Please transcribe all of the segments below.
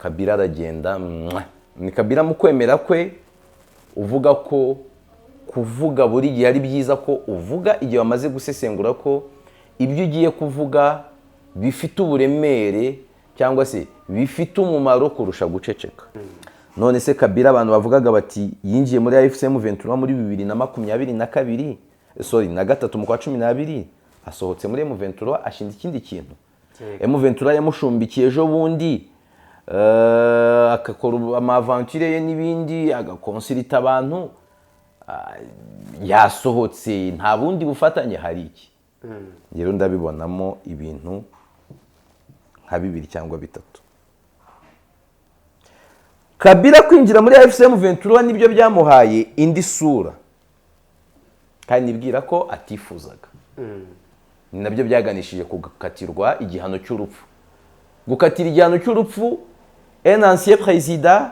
Kabila aragenda, mwah. Ni Kabila mu kwemera kwe uvuga ko kuvuga buri gihe ari byiza, ko uvuga igihe wamaze gusesengura ko ibyo ugiye kuvuga bifite uburemere cyangwa se bifite umumaro kurusha guceceka. None se Kabila, abantu bavugaga bati yinjiye muri AFC M23 muri 2022, sorry, na gatatu mu kwa 12, asohotse muri M23 ashinze ikindi kintu. M23 yamushumbikiye ejo bundi, agakora ama aventure ye n'ibindi, agakonsulita abantu. Yasohotse, nta bundi bufatanye. Hari iki rero? Ndabibonamo ibintu nka bibiri cyangwa bitatu. Kabila kwinjira muri AFC M23 nibyo byamuhaye indi sura kandi nibwira ko atifuzaga. Ni nabyo byaganishije ku gukatirwa igihano cy'urupfu. Gukatira igihano cy'urupfu un ancien président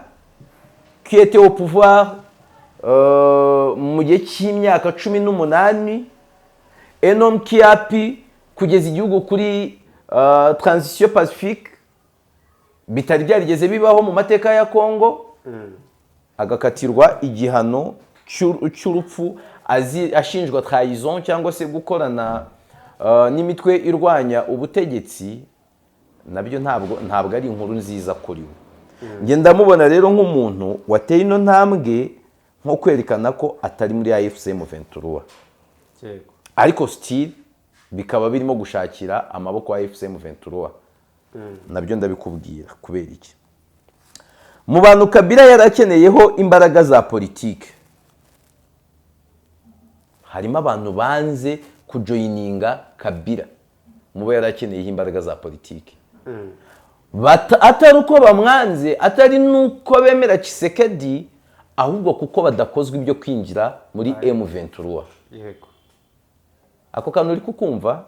qui était au pouvoir mu gihe cy'imyaka 18, un homme qui a pu kugeza igihugu kuri transition pacifique bitari byarigeze bibaho mu mateka ya Congo, agakatirwa igihano cy'urupfu ashinjwa trahison cyangwa se gukorana n'imitwe irwanya ubutegetsi, nabyo ntabwo ari inkuru nziza kuri we. Njye ndamubona rero nk'umuntu wateye ino ntambwe nko kwerekana ko atari muri AFC M23, ariko still bikaba birimo gushakira amaboko ya AFC M23. Nabyo ndabikubwira kubera iki. Mu bantu Kabila yari akeneyeho imbaraga za politike, harimo abantu banze kujoyininga Kabila. Mu bo yari akeneyeho imbaraga za politike, atari uko bamwanze, atari n'uko bemera Tshisekedi, ahubwo kuko badakozwa ibyo kwinjira muri M23. Ako kantu uri kukumva?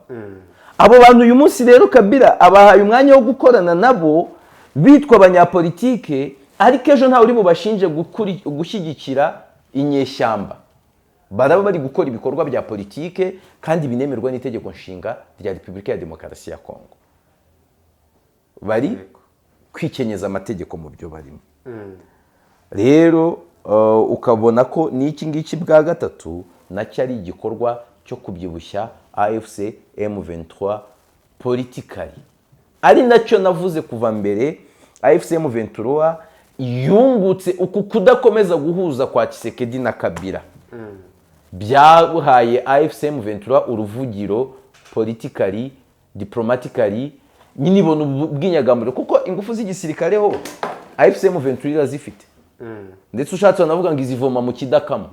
Abo bantu uyu munsi rero Kabila abahaye umwanya wo gukorana nabo bitwa abanyapolitike, ariko ejo ntawe uri bubashinje gushyigikira inyeshyamba. Baraba bari gukora ibikorwa bya politike kandi binemerwa n'itegeko nshinga rya Repubulika ya Demokarasi ya Kongo. Bari kwikenyeza amategeko mu byo barimo. Rero ukabona ko n'iki ngiki bwa gatatu nacyo ari igikorwa cyo kubyibushya AFC M23 politically, ari nacyo navuze kuva mbere. AFC M23 yungutse uku kudakomeza guhuza kwa Tshisekedi na Kabila, byahaye AFC M23 uruvugiro politically, diplomatically, nyine ibona ubwinyagamburiro, kuko ingufu z'igisirikare ho AFC M23 irazifite, ndetse ushatse wanavuga ngo izivoma mu kidakama.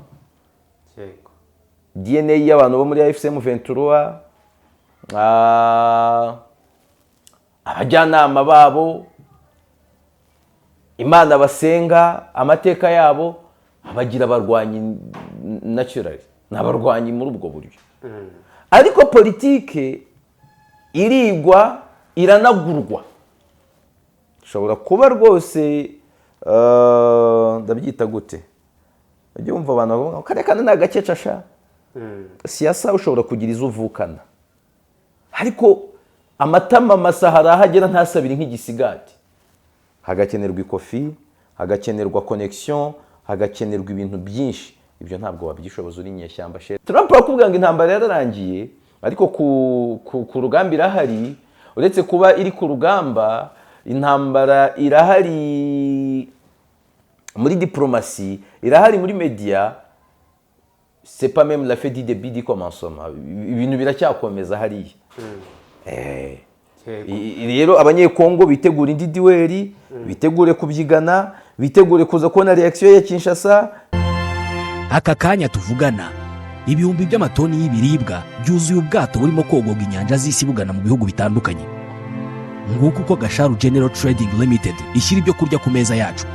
DNA y'abantu bo muri AFC M23, abajyanama babo, Imana basenga, amateka yabo abagira abarwanyi naturally, ni abarwanyi muri ubwo buryo. Ariko politike irigwa, iranagurwa. Ushobora kuba rwose, ndabyita gute, ujya wumva abantu bavuga ngo kariya kana ni agakecasha. Siyasa ushobora kugira izo uvukana, ariko amatama masa hari aho agera ntasabire nk'igisigati, hagakenerwa ikofi, hagakenerwa connection, hagakenerwa ibintu byinshi. Ibyo ntabwo wabyishoboza uri inyeshyamba. She Trump arakubwira ngo intambara yararangiye, ariko ku rugamba irahari. Uretse kuba iri ku rugamba, intambara irahari muri diplomasi, irahari muri media. C'est pas même la fin du début du commencement, ibintu biracyakomeza hariya. Rero Abanyekongo bitegura indi duel, bitegure kubyigana, bitegure kuza kubona réaction ya Kinshasa. Aka kanya tuvugana, ibihumbi by'amatoni y'ibiribwa byuzuye ubwato burimo kogoga inyanja z'isi bugana mu bihugu bitandukanye. Nguko uko Gasharu General Trading Limited ishyira ibyo kurya ku meza yacu.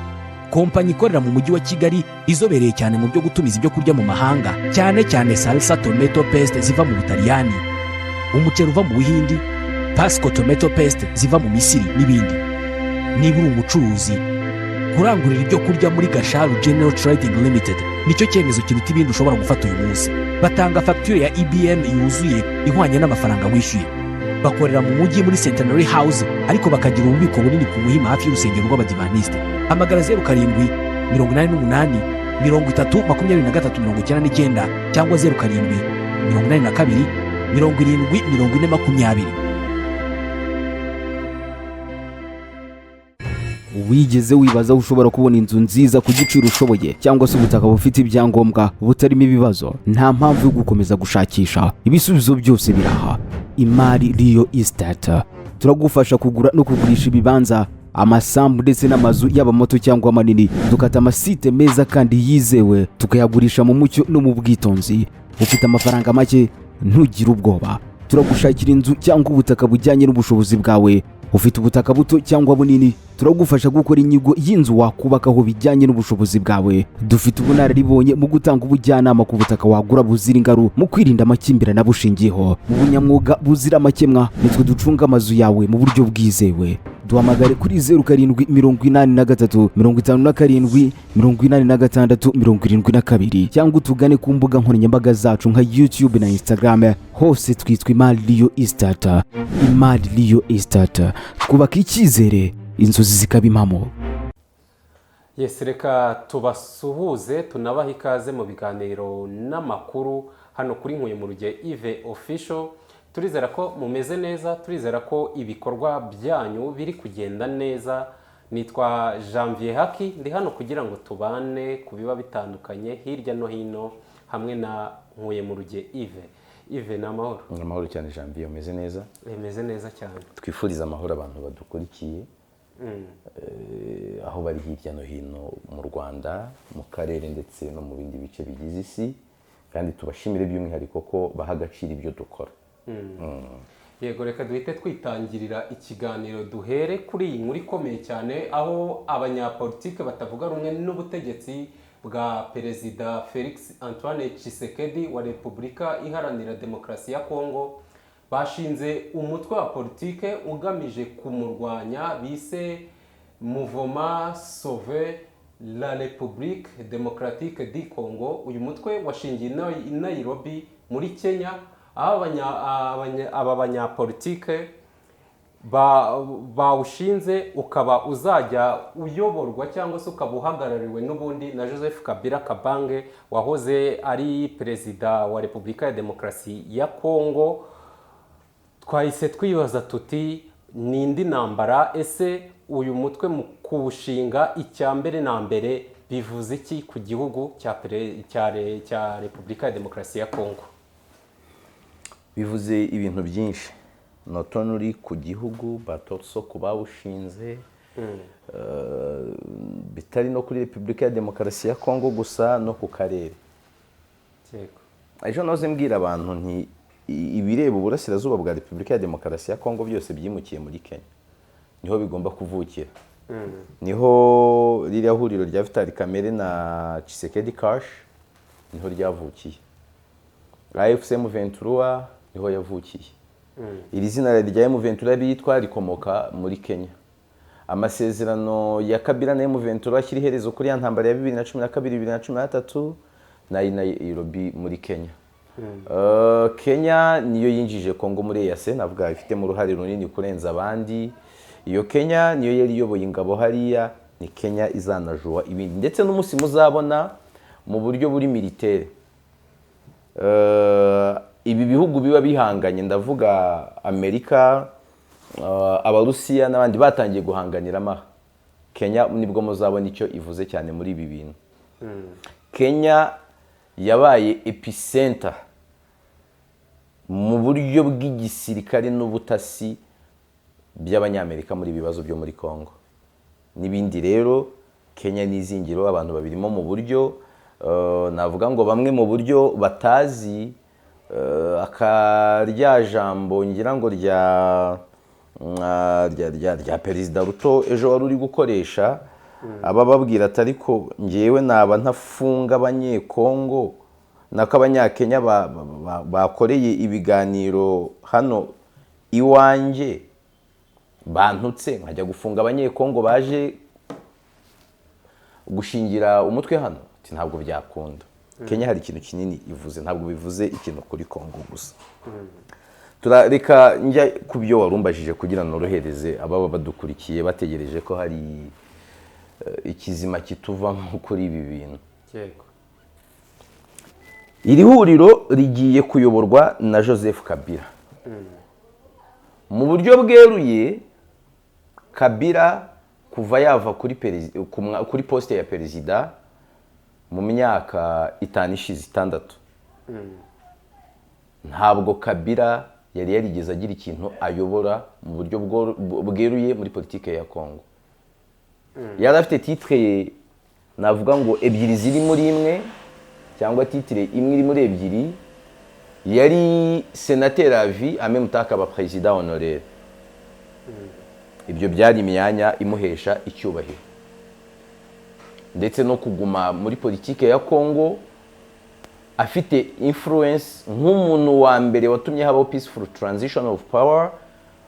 Kompanyi ikorera mu Mujyi wa Kigali, izobereye cyane mu byo gutumiza ibyo kurya mu mahanga, cyane cyane salsa tomato paste ziva mu Butaliyani, umuceri uva mu Buhindi, Pasco tomato paste ziva mu Misiri n'ibindi. Niba uri umucuruzi, kurangurira ibyo kurya muri Gasharu General Trading Limited nicyo cyemezo kiruta ibindi ushobora gufata uyu munsi. Batanga fagitire ya EBM yuzuye ihwanye n'amafaranga wishyuye. Bakorera mu mujyi muri Centenary House, ariko bakagira ububiko bunini ku Muhima, hafi y'urusengero rw'Abadivantisite. Hamagara 0788302399 cyangwa 0782704020. Wigeze wibaza aho ushobora kubona inzu nziza ku giciro ushoboye, cyangwa se ubutaka bufite ibyangombwa butarimo ibibazo? Nta mpamvu yo gukomeza gushakisha, ibisubizo byose biraha. Imari Real Estate turagufasha kugura no kugurisha ibibanza, amasambu ndetse n'amazu, yaba mato cyangwa manini. Dukata amasite meza kandi yizewe, tukayagurisha mu mucyo no mu bwitonzi. Ufite amafaranga make? Ntugire ubwoba, turagushakira inzu cyangwa ubutaka bujyanye n'ubushobozi bwawe. Ufite ubutaka buto cyangwa bunini? Turagufasha gukora inyigo y'inzu wakubakaho bijyanye n'ubushobozi bwawe. Dufite ubunararibonye mu gutanga ubujyanama ku butaka wagura buzira ingaru, mu kwirinda amakimbirane abushingiyeho. Mu bunyamwuga buzira amakemwa, nitwe ducunga amazu yawe mu buryo bwizewe. Duhamagare kuri 0783578672 cyangwa utugane ku mbuga nkoranyambaga zacu nka YouTube na Instagram, hose twitwa Imari Real Estate. Imari Real Estate, twubaka icyizere, inzozi zikaba impamo. Yes, reka tubasuhuze, tunabaha ikaze mu biganiro n'amakuru hano kuri Nkuye mu Ruge Yves Official. Turizera ko mumeze neza, turizera ko ibikorwa byanyu biri kugenda neza. Nitwa Janvier Haki, ndi hano kugira ngo tubane ku biba bitandukanye hirya no hino hamwe na Nkuye mu Ruge Yves. Yves, ni amahoro? Ni amahoro cyane, Janvier, umeze neza? Bimeze neza cyane. Twifuriza amahoro abantu badukurikiye aho bari hirya no hino mu Rwanda, mu karere ndetse no mu bindi bice bigize isi, kandi tubashimire by'umwihariko ko baha agaciro ibyo dukora. Yego, reka duhite twitangirira ikiganiro, duhere kuri iyi nkuru ikomeye cyane, aho abanyapolitike batavuga rumwe n'ubutegetsi bwa Perezida Felix Antoine Tshisekedi wa Repubulika Iharanira Demokarasi ya Kongo bashinze umutwe wa politike ugamije kumurwanya, bise Mouvement Sauve la République Démocratique du Congo. Uyu mutwe washingiye i Nairobi muri Kenya, aho aba banyapolitike bawushinze, ukaba uzajya uyoborwa cyangwa se ukaba uhagarariwe n'ubundi na Joseph Kabila Kabange wahoze ari Perezida wa Repubulika ya Demokarasi ya Kongo. Twahise twibaza tuti: ni indi ntambara? Ese uyu mutwe mu kuwushinga, icya mbere na mbere bivuze iki ku gihugu cya Repubulika ya Demokarasi ya Kongo? Bivuze ibintu byinshi, not only ku gihugu but also ku bawushinze, bitari no kuri Repubulika ya Demokarasi ya Kongo gusa, no ku karere. Ejo nahoze mbwira abantu nti ibireba uburasirazuba bwa Repubulika ya Demokarasi ya Kongo byose byimukiye muri Kenya, niho bigomba kuvukira, niho ririya huriro rya Vital Kamerhe na Tshisekedi Cash niho ryavukiye, AFC M23 niho yavukiye. Iri zina rya M23 bitwa rikomoka muri Kenya. Amasezerano ya Kabila na M23 ashyira iherezo kuri ya ntambara ya 2012 2013 na Nairobi muri Kenya. Kenya niyo yinjije Kongo muri EAC, navuga ifitemo uruhare runini kurenza abandi. Iyo Kenya niyo yari iyoboye ingabo hariya, ni Kenya izanajuwa ibindi, ndetse n'umunsi muzabona mu buryo buri militaire ibi bihugu biba bihanganye, ndavuga Amerika, Abarusiya n'abandi batangiye guhanganira amaha, Kenya nibwo muzabona icyo ivuze cyane muri ibi bintu. Kenya yabaye epicenter mu buryo bw'igisirikare n'ubutasi by'Abanyamerika muri ibi bibazo byo muri Congo n'ibindi. Rero Kenya n'izingiro, abantu babirimo mu buryo navuga ngo bamwe mu buryo batazi, aka rya jambo ngira ngo rya Perezida Ruto ejo wari uri gukoresha, aba babwira ati: "Ariko ngewe naba ntafunga Abanyekongo, nako Abanyakenya bakoreye ibiganiro hano iwanjye bantutse, nkajya gufunga Abanyekongo baje gushingira umutwe hano?" Ati: "Ntabwo byakunda." Kenya hari ikintu kinini ivuze, ntabwo bivuze ikintu kuri Kongo gusa. Reka njya ku byo warumbajije kugira norohereze ababa badukurikiye bategereje ko hari ikizima kituvamo kuri ibi bintu. Yego. Iri huriro rigiye kuyoborwa na Joseph Kabila mu buryo bweruye. Kabila kuva yava kuri poste ya perezida mu myaka 5 ishize, 6, ntabwo Kabila yari yarigeze agira ikintu ayobora mu buryo bweruye muri politike ya Congo. Yari afite titre, navuga ngo ebyiri ziri muri imwe, cyangwa titre imwe iri muri ebyiri. Yari sénateur à vie, en même temps akaba président honoraire. Ibyo byari imyanya imuhesha icyubahiro ndetse no kuguma muri politike ya Congo afite influence, nk'umuntu wa mbere watumye habaho peaceful transition of power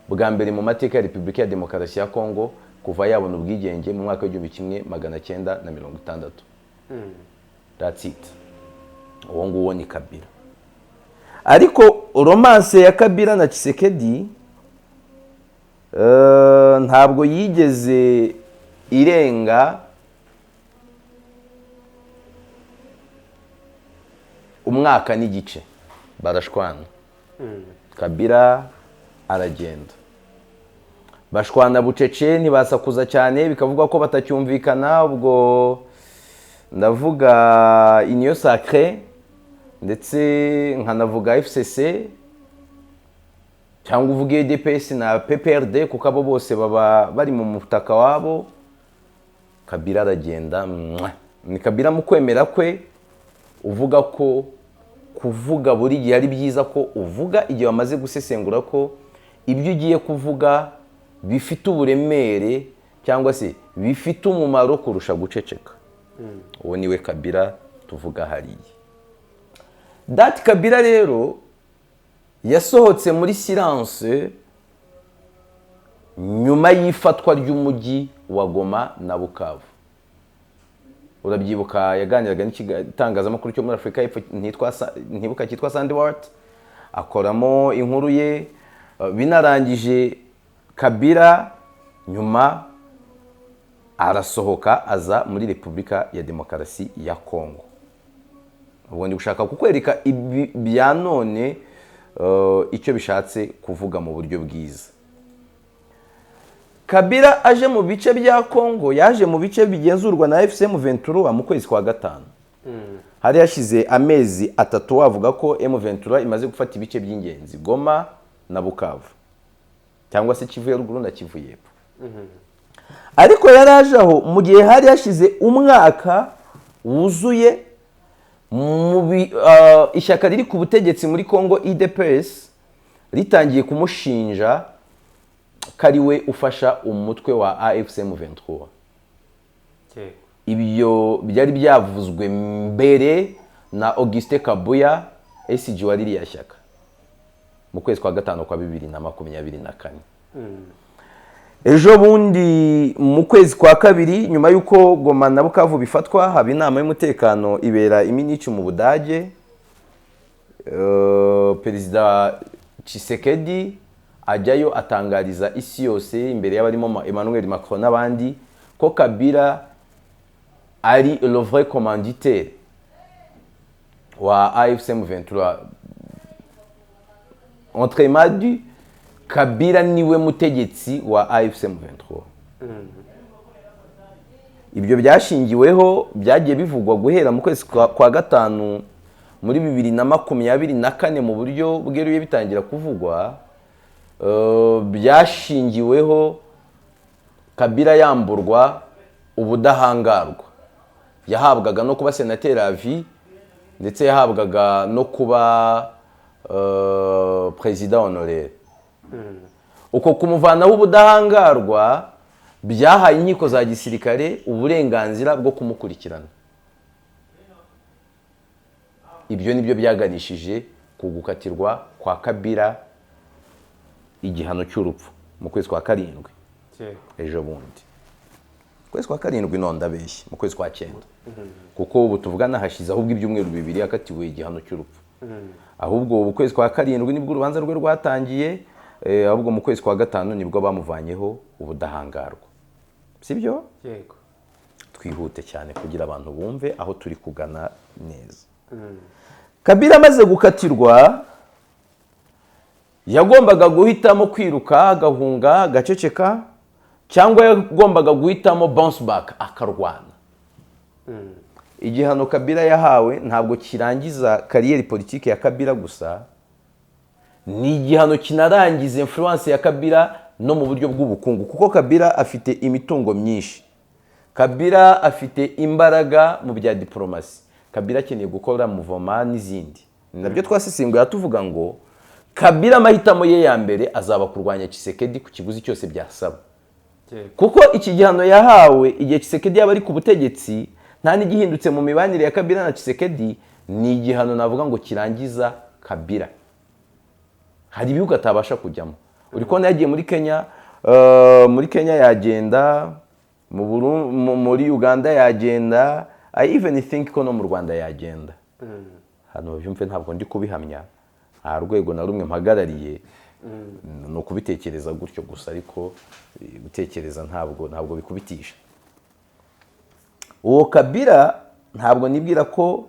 bwa mbere mu mateka ya Repubulika ya Demokarasi ya Congo kuva yabona ubwigenge mu mwaka w'1960. That's it. Uwo nguwo ni Kabila. Ariko romance ya Kabila na Tshisekedi ntabwo yigeze irenga umwaka n'igice, barashwana. Kabila aragenda, bashwana bucece, ntibasakuza cyane, bikavugwa ko batacyumvikana. Ubwo ndavuga Union Sacrée, ndetse nkanavuga FCC, cyangwa uvuge UDPS na PPRD, kuko abo bose baba bari mu mutaka wabo. Kabila aragenda, mwah. Ni Kabila mu kwemera kwe uvuga ko kuvuga buri gihe ari byiza, ko uvuga igihe wamaze gusesengura ko ibyo ugiye kuvuga bifite uburemere cyangwa se bifite umumaro kurusha guceceka. Uwo niwe Kabila tuvuga hariya. That Kabila rero yasohotse muri silence nyuma y'ifatwa ry'umujyi wa Goma na Bukavu. Urabyibuka yaganiraga n'igitangazamakuru cyo muri Afurika y'Epfo, ntibuka cyitwa Sandwart, akoramo inkuru ye. Binarangije Kabila nyuma arasohoka aza muri Repubulika ya Demokarasi ya Kongo. Ubwo ndi gushaka kukwereka ibi bya none icyo bishatse kuvuga mu buryo bwiza. Kabila aje mu bice bya Kongo, yaje mu bice bigenzurwa na AFC M23 mu kwezi kwa 5. Hari hashize amezi 3 wavuga ko M23 imaze gufata ibice by'ingenzi, Goma na Bukavu, cyangwa se Kivu ya ruguru na Kivu y'epfo. Ariko yaraje aho mu gihe hari hashize umwaka wuzuye ishyaka riri ku butegetsi muri Kongo UDPS ritangiye kumushinja ko ari we ufasha umutwe wa AFC M23. Ibyo byari byavuzwe mbere na Auguste Kabuya, SG wa ririya shyaka, mu kwezi kwa 5 kwa 2024. Ejo bundi mu kwezi kwa 2, nyuma y'uko Goma na Bukavu bifatwa, haba inama y'umutekano ibera i Munich mu Budage. Perezida Tshisekedi ajyayo atangariza isi yose imbere y'abarimo Emmanuel Macron n'abandi ko Kabila ari le vrai commanditaire wa AFC M23. Autrement dit, Kabila niwe mutegetsi wa AFC M23. Ibyo byashingiweho byagiye bivugwa guhera mu kwezi kwa 5 muri 2024 mu buryo bweruye bitangira kuvugwa. Byashingiweho Kabila yamburwa ubudahangarwa yahabwaga no kuba sénateur à vie, ndetse yahabwaga no kuba président honoraire. Uko kumuvanaho ubudahangarwa byahaye inkiko za gisirikare uburenganzira bwo kumukurikirana. Ibyo nibyo byaganishije ku gukatirwa kwa Kabila igihano cy'urupfu mu kwezi kwa 7 ejo bundi. Kwezi kwa 7 no ndabeshye, mu kwezi kwa 9, kuko ubu tuvugana hashize ahubwo ibyumweru 2 yakatiwe igihano cy'urupfu. Ahubwo ukwezi kwa karindwi nibwo urubanza rwe rwatangiye, ahubwo mu kwezi kwa gatanu nibwo bamuvanyeho ubudahangarwa, sibyo? Yego. Twihute cyane kugira abantu bumve aho turi kugana neza. Kabila amaze gukatirwa yagombaga guhitamo kwiruka agahunga agaceceka, cyangwa yagombaga guhitamo bounce back akarwana. Igihano Kabila yahawe ntabwo kirangiza carrière politique ya Kabila gusa, ni igihano kinarangiza influence ya Kabila no mu buryo bw'ubukungu, kuko Kabila afite imitungo myinshi, Kabila afite imbaraga mu bya diporomasi, Kabila akeneye gukora mouvement n'izindi. Ni nabyo twasesenguye tuvuga ngo Kabila amahitamo ye ya mbere azaba kurwanya Tshisekedi ku kiguzi cyose byasaba, kuko iki gihano yahawe igihe Tshisekedi yaba ari ku butegetsi nta n'igihindutse mu mibanire ya Kabila na Tshisekedi, ni igihano navuga ngo kirangiza Kabila. Hari ibihugu atabasha kujyamo. Uri kubona yagiye muri Kenya, muri Kenya yagenda, muri Uganda yagenda, I even think ko no mu Rwanda yagenda. Hano babyumve, ntabwo ndi kubihamya, nta rwego na rumwe mpagarariye, ni ukubitekereza gutyo gusa, ariko gutekereza ntabwo bikubitisha. Uwo Kabila ntabwo nibwira ko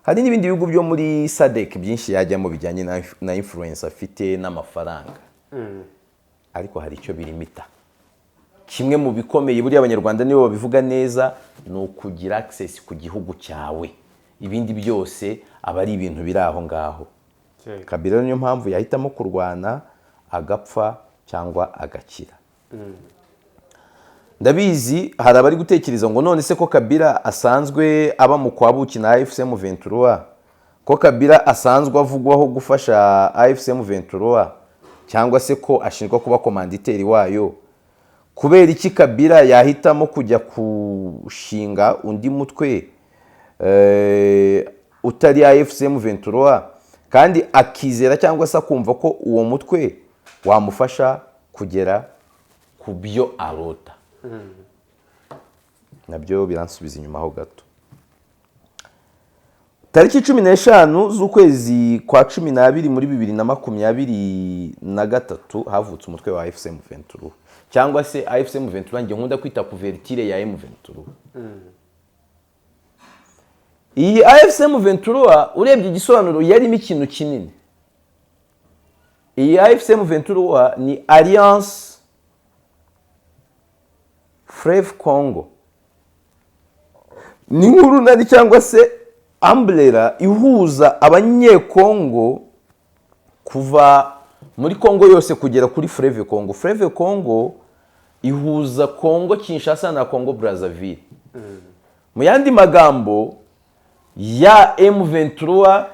hari n'ibindi bihugu byo muri SADC byinshi yajyamo bijyanye na influence afite n'amafaranga, ariko hari icyo birimita. Kimwe mu bikomeye buriya Abanyarwanda nibo babivuga neza, ni ukugira access ku gihugu cyawe, ibindi byose aba ari ibintu biri aho ngaho. Kabila niyo mpamvu yahitamo kurwana agapfa cyangwa agakira. Ndabizi hari abari gutekereza ngo none se ko Kabila asanzwe aba mu kwa buki na AFC M23, ko Kabila asanzwe avugwaho gufasha AFC M23 cyangwa se ko ashinjwa kuba commanditaire wayo, kubera iki Kabila yahitamo kujya kushinga undi mutwe utari AFC M23, kandi akizera cyangwa se akumva ko uwo mutwe wamufasha kugera ku byo arota? Nabyo biransubiza inyuma ho gato. Tariki 15 z'ukwezi kwa 12 muri 2023 havutse umutwe wa AFC M23, cyangwa se AFC M23 njye nkunda kwita couverture ya M23. Iyi AFC M23 urebye igisobanuro yarimo ikintu kinini. Iyi AFC M23 ni Alliance Fleuve Congo, ni nk'urunani cyangwa se umbrella ihuza Abanyekongo kuva muri Kongo yose kugera kuri Fleuve Congo. Fleuve Congo ihuza Kongo Kinshasa na Kongo Brazzaville. Mu yandi magambo, ya M23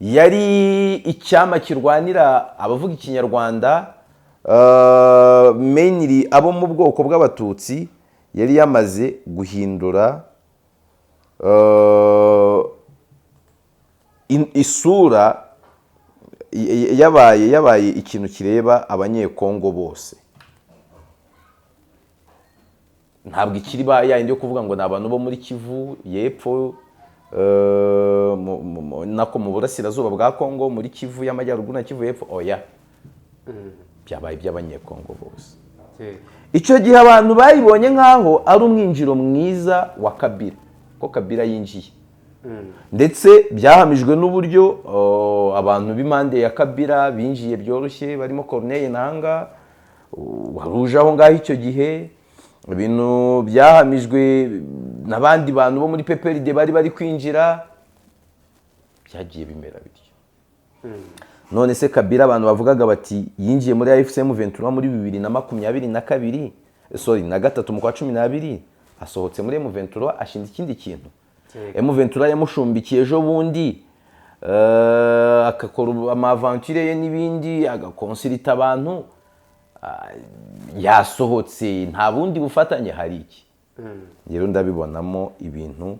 yari icyama kirwanira abavuga Ikinyarwanda, mainly abo mu bwoko bw'Abatutsi, yari yamaze guhindura isura, yabaye ikintu kireba Abanyekongo bose. Ntabwo ikiri ba yindi yo kuvuga ngo ni abantu bo muri Kivu y'Epfo, nako mu burasirazuba bwa Kongo, muri Kivu y'Amajyaruguru na Kivu y'Epfo. Oya, byabaye iby'Abanyekongo bose. Icyo gihe abantu bayibonye nk'aho ari umwinjiro mwiza wa Kabila, ko Kabila yinjiye, ndetse byahamijwe n'uburyo abantu b'impande ya Kabila binjiye byoroshye, barimo Corneille Nanga wari uje aho ngaho icyo gihe. Ibintu byahamijwe n'abandi bantu bo muri PPRD bari kwinjira, byagiye bimera bityo. None se Kabila abantu bavugaga bati yinjiye muri AFC M23 muri 2022, sorry, na gatatu mu kwa 12, asohotse muri M23 ashinze ikindi kintu. M23 yamushumbikiye ejo bundi, agakora ama aventure ye n'ibindi, agakonsilita abantu, yasohotse nta bundi bufatanye. Hari iki rero ndabibonamo ibintu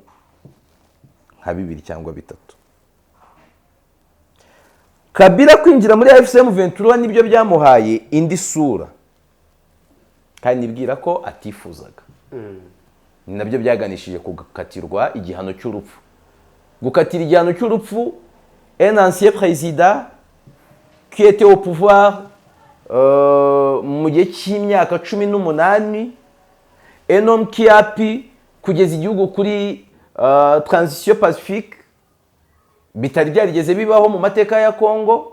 nka bibiri cyangwa bitatu. Kabila kwinjira muri AFC M23 nibyo byamuhaye indi sura, kandi nibwira ko atifuzaga. Ni nabyo byaganishije ku gukatirwa igihano cy'urupfu. Gukatira igihano cy'urupfu Un ancien président qui était au pouvoir mu gihe cy'imyaka 18, un homme qui a pu kugeza igihugu kuri transition pacifique bitari byarigeze bibaho mu mateka ya Congo,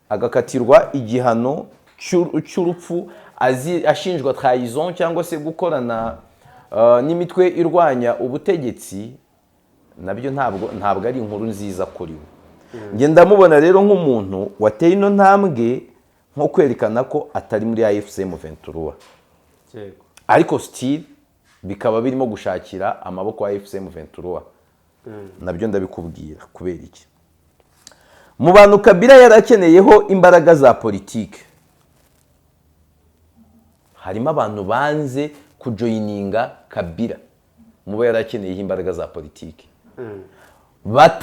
agakatirwa igihano cy'urupfu ashinjwa trahison cyangwa se gukorana n'imitwe irwanya ubutegetsi, nabyo ntabwo ari inkuru nziza kuri we. Njye ndamubona rero nk'umuntu wateye ino ntambwe nko kwerekana ko atari muri AFC M23, ariko still bikaba birimo gushakira amaboko ya AFC M23. Nabyo ndabikubwira kubera iki. Mu bantu Kabila yarakeneyeho imbaraga za politike, harimo abantu banze kujoininga Kabila. Mubo yarakeneyeho imbaraga za politike,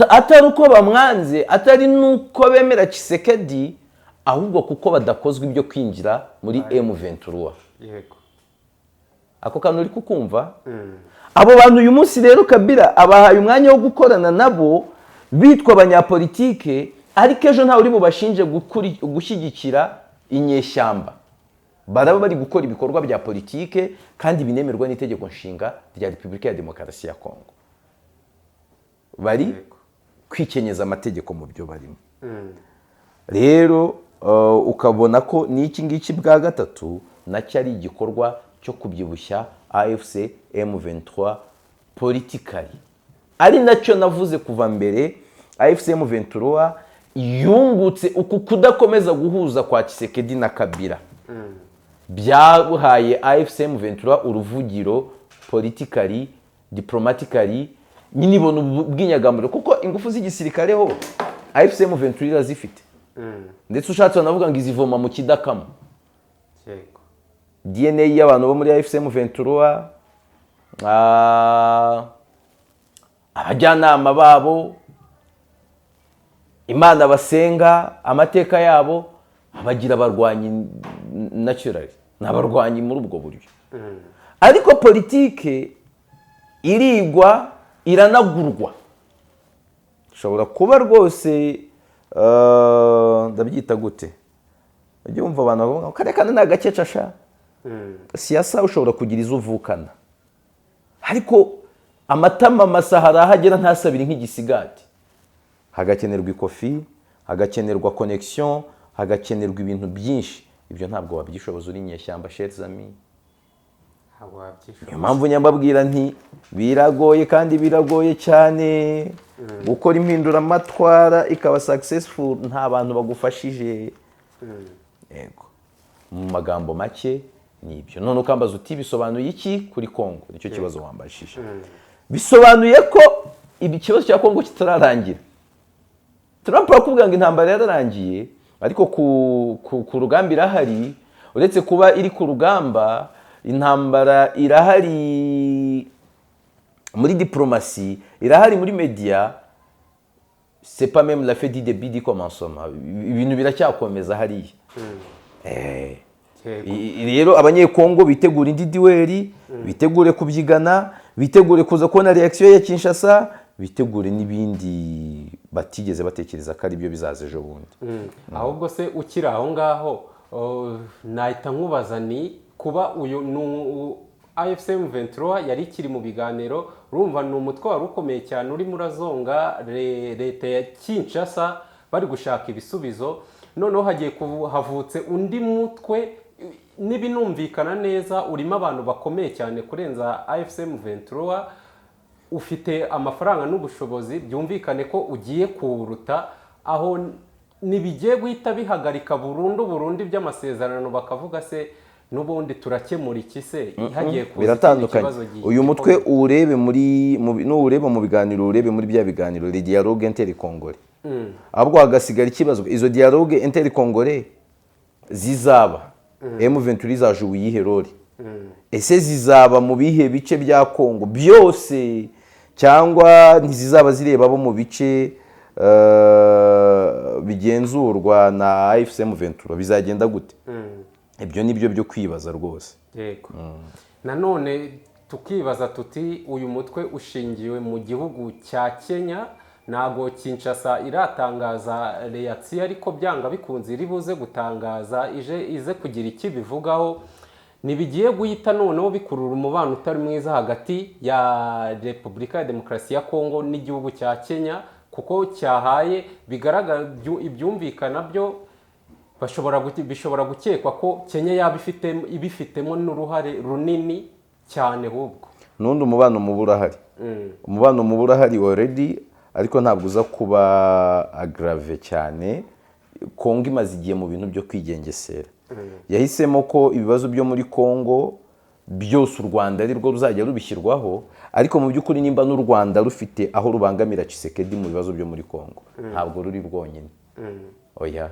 atari uko bamwanze, atari n'uko bemera Tshisekedi, ahubwo kuko badakozwa ibyo kwinjira muri M23. Ako kantu uri kukumva? Abo bantu uyu munsi rero Kabila abahaye umwanya wo gukorana nabo bitwa abanyapolitike, ariko ejo ntawe uri bubashinje gushyigikira inyeshyamba. Baraba bari gukora ibikorwa bya politike kandi binemerwa n'itegeko nshinga rya Repubulika ya Demokarasi ya Kongo. Bari kwikenyeza amategeko mu byo barimo. Rero ukabona ko n'iki ngiki bwa gatatu nacyo ari igikorwa cyo kubyibushya AFC M23 politically, ari nacyo navuze kuva mbere. AFC M23 yungutse uku kudakomeza guhuza kwa Tshisekedi na Kabila, byahaye AFC M23 uruvugiro politically, diplomatically, nyine ibona ubwinyagamburiro, kuko ingufu z'igisirikare ho AFC M23 irazifite, ndetse ushatse wanavuga ngo izivoma mu kidakama. DNA y'abantu bo muri AFC M23, abajyanama babo, Imana basenga, amateka yabo abagira abarwanyi naturally, ni abarwanyi muri ubwo buryo. Ariko politike irigwa, iranagurwa. Ushobora kuba rwose, ndabyita gute, ujya wumva abantu bavuga ngo kariya kana ni agakecasha. Siyasa ushobora kugira izo uvukana, ariko amatama masa hari aho agera ntasabire nk'igisigati, hagakenerwa ikofi, hagakenerwa connection, hagakenerwa ibintu byinshi. Ibyo ntabwo wabyishoboza uri inyeshyamba, chers amis. Ntabwo wabyishoboza. Niyo mpamvu nyambabwira nti biragoye, kandi biragoye cyane gukora impinduramatwara ikaba successful nta bantu bagufashije. Yego, mu magambo make ni ibyo. None ukambaza uti bisobanuye iki kuri Kongo? Nicyo kibazo wambajije. Bisobanuye ko ibi kibazo cya Kongo kitararangira. Trump arakubwira ngo intambara yararangiye, ariko ku rugamba irahari. Uretse kuba iri ku rugamba, intambara irahari muri diplomasi, irahari muri media. C'est pas même la fin du début du commencement, ibintu biracyakomeza hariya. Rero Abanyekongo bitegura indi duel, bitegure kubyigana, bitegure kuza kubona réaction ya Kinshasa, bitegure n'ibindi batigeze batekereza ko ari byo bizaza ejo bundi. Ahubwo se ukiri aho ngaho, nahita nkubaza, ni kuba uyu ni AFC M23 yari ikiri mu biganiro, urumva ni umutwe wari ukomeye cyane urimo urazonga leta ya Kinshasa, bari gushaka ibisubizo. Noneho hagiye havutse undi mutwe, n'ibinumvikana neza, urimo abantu bakomeye cyane kurenza AFC M23, ufite amafaranga n'ubushobozi, byumvikane ko ugiye kuwuruta. Aho ntibigiye guhita bihagarika burundu burundu iby'amasezerano, bakavuga se n'ubundi turakemura iki se, hagiye kuza ikindi Biratandukanye. kibazo Uyu mutwe gikomeye? uwurebe muri nuwureba mu biganiro, urebe muri bya biganiro, les dialogue intercongolais, ahubwo hagasigara ikibazo: izo dialogue intercongolais zizaba, M23 izaje iyihe role? Ese zizaba mu bihe bice bya Kongo byose, cyangwa ntizizaba zireba abo mu bice bigenzurwa na AFC M23? Bizagenda gute? Ibyo ni byo byo kwibaza rwose. Yego, nanone tukibaza tuti uyu mutwe ushingiwe mu gihugu cya Kenya. Ntago Kinshasa iratangaza réaction, ariko byanga bikunze iri buze gutangaza, ije ize kugira icyo ibivugaho. Ntibigiye guhita noneho bikurura umubano utari mwiza hagati ya Repubulika ya Demokarasi ya Kongo n'igihugu cya Kenya, kuko cyahaye bigaragara ibyumvikana byo bishobora gukekwa ko Kenya yaba ibifitemo n'uruhare runini cyane ahubwo. N'undi umubano mubi urahari. Umubano mubi urahari already, ariko ntabwo uza kuba aggrave cyane. Kongo imaze igihe mu bintu byo kwigengesera. Yahisemo ko ibibazo byo muri Kongo byose u Rwanda ari rwo ruzajya rubishyirwaho, ariko mu by'ukuri nimba n'u Rwanda rufite aho rubangamira Tshisekedi mu bibazo byo muri Kongo, ntabwo ruri rwonyine, oya.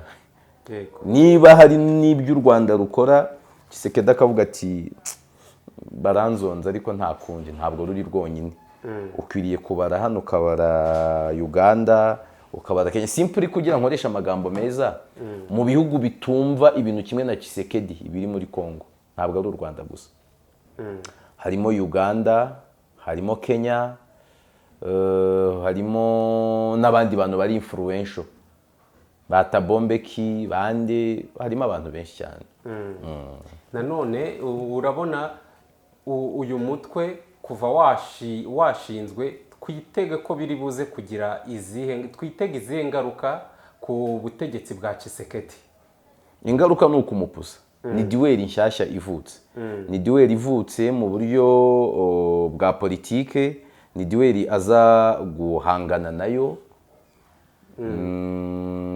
Niba hari n'ibyo u Rwanda rukora, Tshisekedi akavuga ati: "Baranzonze, ariko nta kundi," ntabwo ruri rwonyine. Ukwiriye kubara hano, ukabara Uganda, ukabara Kenya, simply kugira nkoreshe amagambo meza, mu bihugu bitumva ibintu kimwe na Tshisekedi ibiri muri Kongo, ntabwo ari u Rwanda gusa. Harimo Uganda, harimo Kenya, harimo n'abandi bantu bari influential, ba Thabo Mbeki, bande, harimo abantu benshi cyane. Nanone urabona uyu mutwe kuva washinzwe, twitege ko biri buze kugira izihe, twitege izihe ngaruka ku butegetsi bwa Tshisekedi? Ingaruka ni ukumupusa. Ni duel nshyashya ivutse, ni duel ivutse mu buryo bwa politike, ni duel aza guhangana nayo.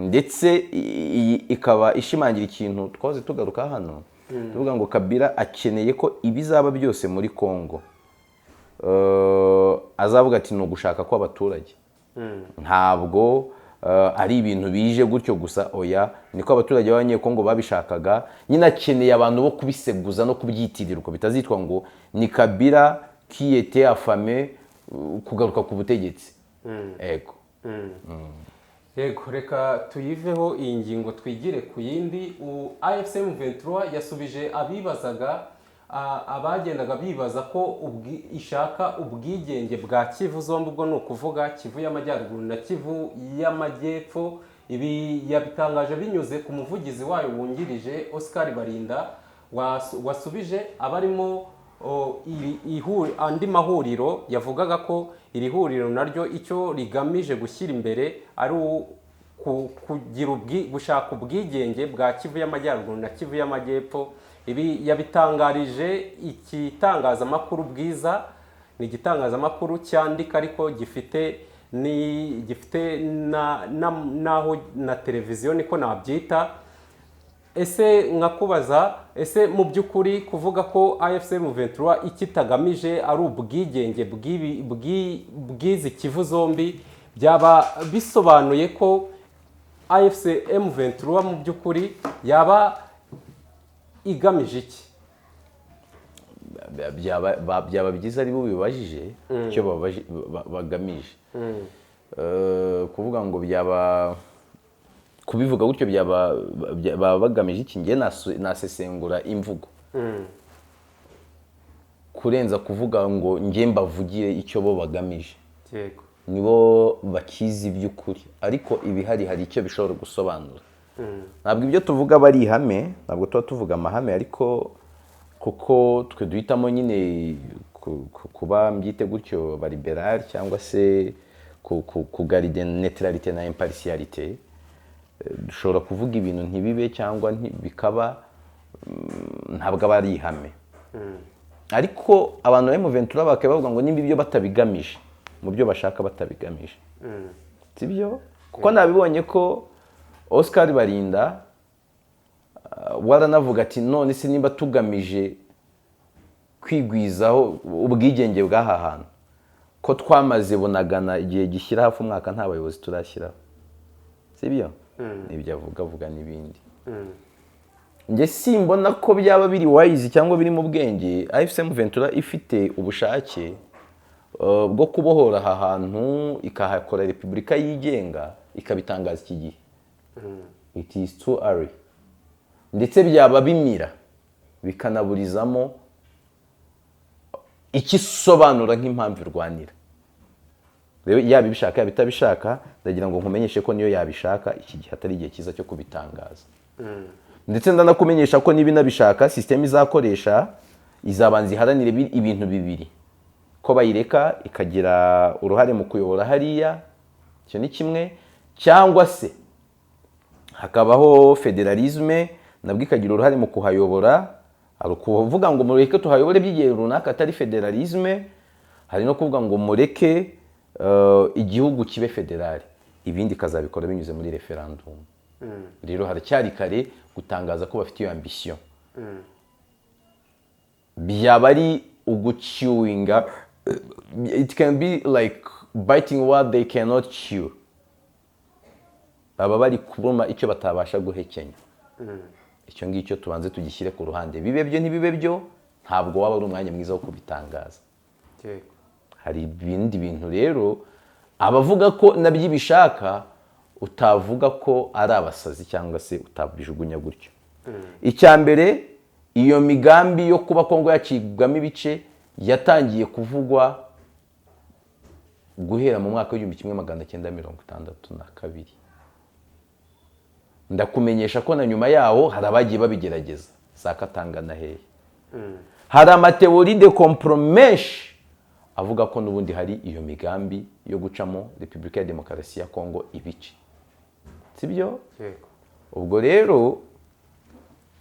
Ndetse iyi ikaba ishimangira ikintu twahoze tugaruka hano tuvuga ngo Kabila akeneye ko ibizaba byose muri Congo azavuga ati: "Ni ugushaka kw'abaturage, ntabwo ari ibintu bije gutyo gusa, oya, niko abaturage b'Abanyekongo babishakaga." Nyine akeneye abantu bo kubiseguza no kubyitirirwa, bitazitwa ngo ni Kabila qui était affamé kugaruka ku butegetsi. Ego. Yego, reka tuyiveho iyi ngingo, twigire ku yindi. AFC M23 yasubije abibazaga, abagendaga bibaza ko ishaka ubwigenge bwa Kivu zombi, ubwo ni ukuvuga Kivu y'Amajyaruguru na Kivu y'Amajyepfo. Ibi yabitangaje binyuze ku muvugizi wayo wungirije Oscar Barinda, wasubije abarimo andi mahuriro yavugaga ko iri huriro naryo icyo rigamije gushyira imbere ari gushaka ubwigenge bwa Kivu y'Amajyaruguru na Kivu y'Amajyepfo. Ibi yabitangarije igitangazamakuru Bwiza, ni igitangazamakuru cyandika ariko gifite ni gifite na naho na televiziyo, niko nabyita. Ese nkakubaza, ese mu by'ukuri kuvuga ko AFC M23 ikitagamije ari ubwigenge bw'izi Kivu zombi, byaba bisobanuye ko AFC M23 mu by'ukuri yaba igamije iki? Byaba byiza ari bo bibajije icyo bagamije. Kuvuga ngo byaba kubivuga gutyo, byaba baba bagamije iki, njye nasesengura imvugo kurenza kuvuga ngo njye mbavugire icyo bo bagamije. Nibo bakizi by'ukuri, ariko ibihari hari icyo bishobora gusobanura. Ntabwo ibyo tuvuga aba ari ihame, ntabwo tuba tuvuga amahame, ariko kuko twe duhitamo nyine kuba, mbyite gutyo, ba libéral cyangwa se kugarder neutralité na impartialité, dushobora kuvuga ibintu ntibibe cyangwa bikaba. Ntabwo aba ari ihame, ariko abantu ba M23 bakaba bavuga ngo nimba ibyo batabigamije, mu byo bashaka batabigamije, sibyo? Kuko nabibonye ko Oscar Barinda waranavuga ati: "None se nimba tugamije kwigwizaho ubwigenge bw'aha hantu, ko twamaze Bunagana igihe gishyira hafi umwaka nta bayobozi turashyiraho?" Sibyo? Nibyo avuga, avuga n'ibindi. Njye simbona ko byaba biri wise cyangwa biri mu bwenge. AFC M23 ifite ubushake bwo kubohora aha hantu, ikahakora repubulika yigenga, ikabitangaza iki gihe, it is too early, ndetse byaba bimira bikanaburizamo icyo isobanura nk'impamvu irwanira. Rero yaba ibishaka, yaba itabishaka, ndagira ngo nkumenyeshe ko niyo yabishaka, iki gihe atari igihe cyiza cyo kubitangaza. Ndetse ndanakumenyesha ko niba inabishaka, système izakoresha izabanza iharanire ibintu bibiri: ko bayireka ikagira uruhare mu kuyobora hariya, icyo ni kimwe, cyangwa se hakabaho fédéralisme, nabwo ikagira uruhare mu kuhayobora. Hari ukuvuga ngo mureke tuhayobore by'igihe runaka atari fédéralisme, hari no kuvuga ngo mureke igihugu kibe fédéral, ibindi ikazabikora binyuze muri referendum. Rero haracyari kare gutangaza ko bafite iyo ambition. Byaba ari uguchewinga, it can be like biting what they cannot chew. Baba bari kuruma icyo batabasha guhekenya. Icyo ngicyo tubanze tugishyire ku ruhande. Bibe byo, ntibibe byo, ntabwo waba ari umwanya mwiza wo kubitangaza. Hari ibindi bintu rero abavuga ko nabyo ibishaka utavuga ko ari abasazi cyangwa se utabijugunya gutyo. Icya mbere, iyo migambi yo kuba Kongo yacibwamo ibice yatangiye kuvugwa guhera mu mwaka w'1962. Ndakumenyesha ko na nyuma yawo hari abagiye babigerageza, za Katanga na hehe. Hari amathéories de complot menshi avuga ko n'ubundi hari iyo migambi yo gucamo Repubulika ya Demokarasi ya Kongo ibice, sibyo? Yego. Ubwo rero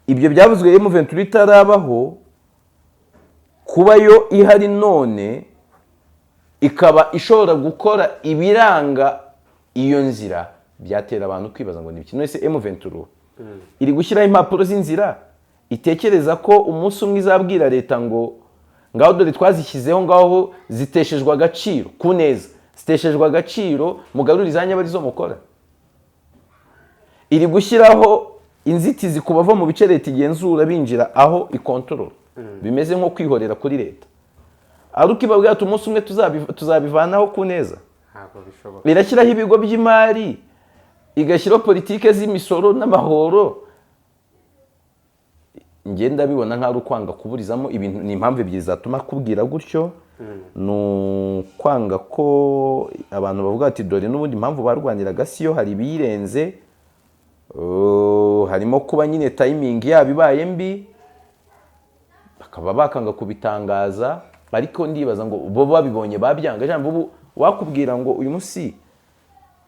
ibyo byavuzwe M23 itarabaho. Kuba yo ihari none ikaba ishobora gukora ibiranga iyo nzira, byatera abantu kwibaza ngo ni ibiki. None se M23 iri gushyiraho impapuro z'inzira itekereza ko umunsi umwe izabwira leta ngo ngaho dore twazishyizeho, ngaho ziteshejwe agaciro ku neza, ziteshejwe agaciro, mugarure izanyu abe arizo mukora? Iri gushyiraho inzitizi ku bava mu bice leta igenzura binjira aho ikontorora, bimeze nko kwihorera kuri leta, ari uko ibabwira ati umunsi umwe tuzabivanaho ku neza? Ntabwo bishoboka. Irashyiraho ibigo by'imari, igashyiraho politike z'imisoro n'amahoro. Ngenda bibona nk'aho ari ukwanga kuburizamo ibintu. Ni impamvu ebyiri zatuma kubwira gutyo: ni ukwanga ko abantu bavuga bati dore n'ubundi impamvu barwaniraga siyo, hari ibiyirenze. Harimo kuba nyine timing yabo ibaye mbi, bakaba bakanga kubitangaza. Ariko ndibaza ngo bo babibonye babyanga? Jambo ubu wakubwira ngo uyu munsi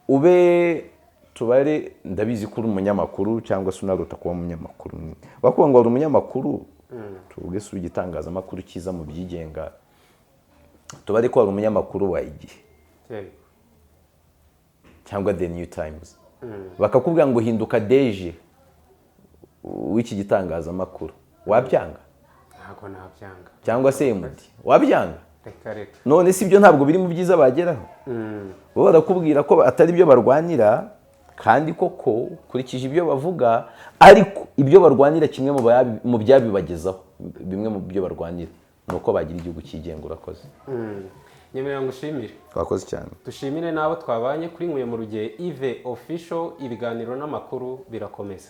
ube tubare, ndabizi ko uri umunyamakuru cyangwa se unarota kuba umunyamakuru, wakubwira ngo wari umunyamakuru, tuvuge si igitangazamakuru cyiza mu byigenga, tubare ko wari umunyamakuru wa Igihe cyangwa The New Times, bakakubwira ngo hinduka DG w'iki gitangazamakuru, wabyanga? Ntabwo nabyanga. Cyangwa se MD, wabyanga? Reka reka. None si ibyo ntabwo biri mu byiza bageraho? Bo barakubwira ko atari byo barwanira, kandi koko ukurikije ibyo bavuga, ariko ibyo barwanira, kimwe mu byabibagezaho, bimwe mu byo barwanira ni uko bagira igihugu cyigenga. Urakoze. Nyemerera ngushimire. Twakoze cyane. Dushimire n'abo twabanye kuri Nkuye mu Rugihe Yves Official. Ibiganiro n'amakuru birakomeza.